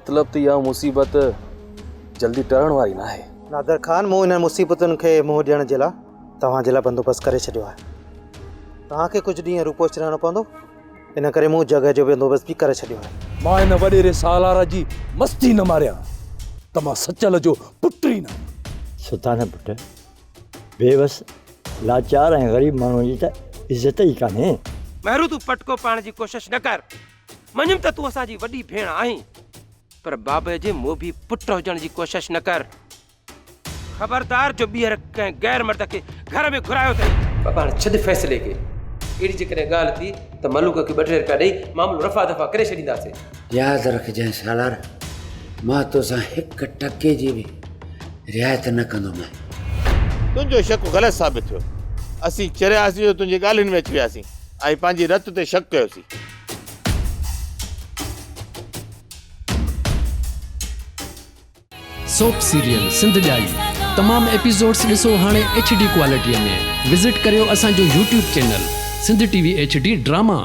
مطلب ته اها مصيبت جلدي ٽرڻ واري ناهي. نادر خان، مون انهن مصيبتن کي منهن ڏيڻ جي لاء توهان جي لاء بندوبست ڪري ڇڏيو آهي. توهان کي ڪجهه ڏينهن روپوش رهڻو پوندو، ان ڪري مون جڳهه جو بندوبست به ڪري ڇڏيو آهي. مان هن وڏيري سالار جي مستي نه ماريان ته مان سچل جو پٽ ئي نه آهيان. سلطانه پٽ، بيوس، لاچار ۽ غريب ماڻهوء جي ته عزت ئي ڪانهي. مهرو تون پٽڪو پائڻ جي ڪوشش نه ڪر. مڃيم ته تون اسان جي وڏي ڀيڻ آهين، پر بابي جي موڀي پٽ هجڻ جي ڪوشش نه ڪر. خبردار جو ٻيهر ڪنهن غير مرد کي گهر ۾ گهرايو اٿئي. بابا هاڻي ڇڏ فيصلي کي. اهڙي جيڪڏهن ڳالهه ٿي ته ملوڪ کي ٻه ٽي رپيا ڏئي معاملو رفع دفع ڪري ڇڏينداسين. ياد رکجانء سالار، مان توسان هڪ ٽڪي جي به رعايت نه ڪندومانء. تنهنجو شڪ غلط ثابت ٿيو. اسين چرياسين جو تنهنجي ڳالهين ۾ اچي وياسين ۽ پنهنجي رت تي شڪ ڪيوسين. سوپ سيريل سنڌ ڄائي تمام ايپيسوڊس ڏسو هاڻي ايڇ ڊي ڪوالٽي ۾ وزٽ ڪريو اسان جو YouTube channel Sindh T V H D drama.